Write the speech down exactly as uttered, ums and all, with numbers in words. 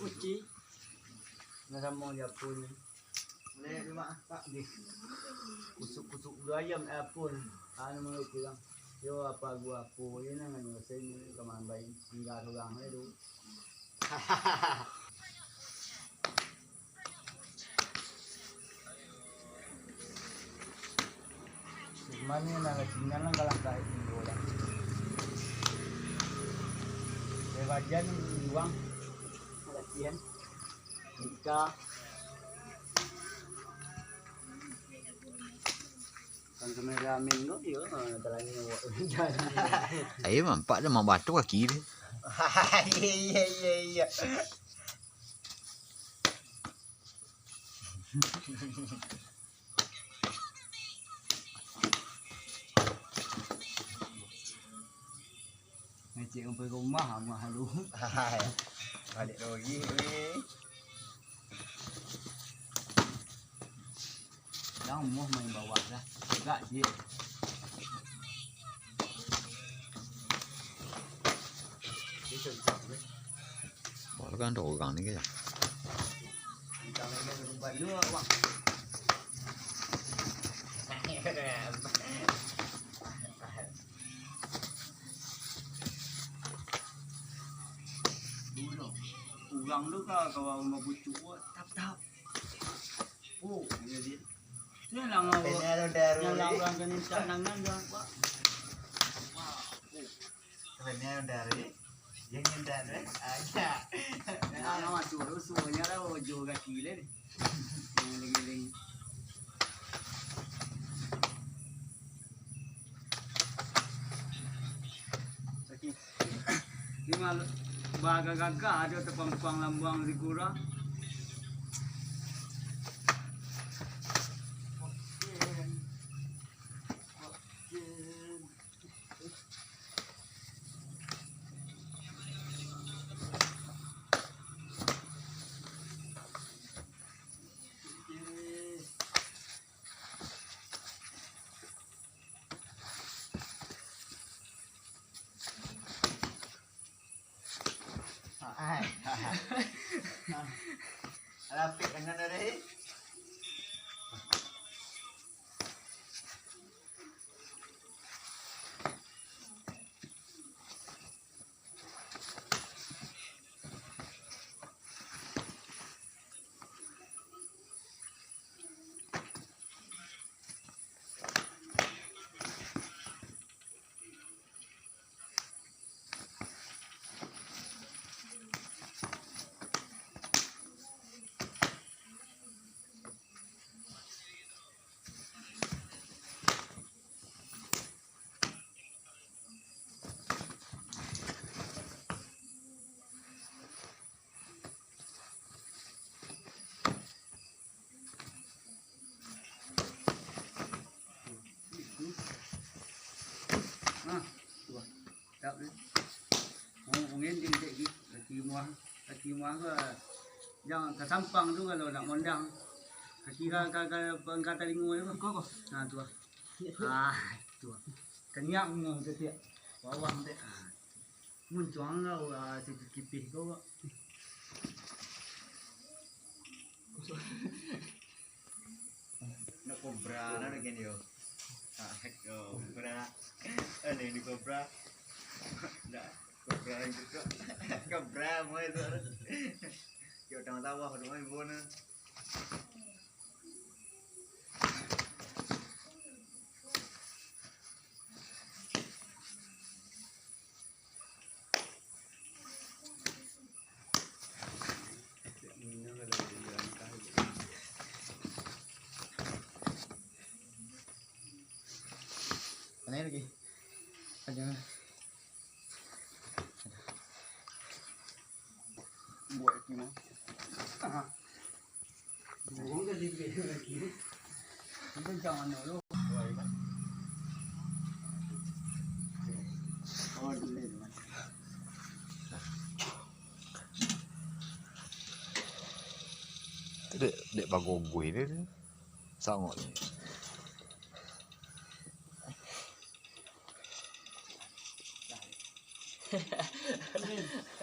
Kucing. Nah, samo Japun ni. Boleh rumah, Pak. Di kusuk-kusuk dulu ayam, eh, pun. Anu, mengerti, Bang. Yo, apa gua, apa, yo, nang anu, saya ni, kaman baik. Tinggal orang, eh, tu. Mano nan lah tingga lah, kalau tak itu lah. Lewajan uang latihan. Ika. Kan kameramen tu, yo, ah, dalamnya awak. Ayo, nampak dah, mambatu kaki dia. Iya, iya, iya, iya. Ngecek sampai rumah, rumah lu. Balik lagi, weh. Dah, umuah main bawah dah. Tegak, cik. Baru kan ada orang ni, kan? Urang tu ka, ka rumah pucuk, tap, tap. Oh, iyo, Dit. Nyo lah ngau, nyo lah urang ka nintak nangan tu, Pak. Wah, oh. Kerennya dari yang nintak tu, eh? Aja. Nah, ngau masuk tu, semuanya lah ojo kaki lah ni. Ngiling-ngiling. Sakit. Bagagah ado tapampuang lambuang di gurang. Ai. Lapik tangan tadi. Nah, tu lah. Siap ni. Mungkin dia cek di kaki muah, kaki muah ke, jangan ka sampang tu kalau nak mondang. Kaki ka, ka, ka, ka talingo je. Kau, kau. Nah, tu lah. Ah, tu lah. Kaniak muah tu tiap. Bawah dek. Ah. Muncuang lah, ah, sikit kipih tu. Nak kobra, nak dengan dia. Ah, kobra. Ada yang di kobra. Nak kobra yang gitu. Kobra, mau itu. Dia orang tawa, orang main bola. Panai lagi. Panjang. Buat itu mah. Aha. Dek, dek bagogoi dia tu. Sangok ni.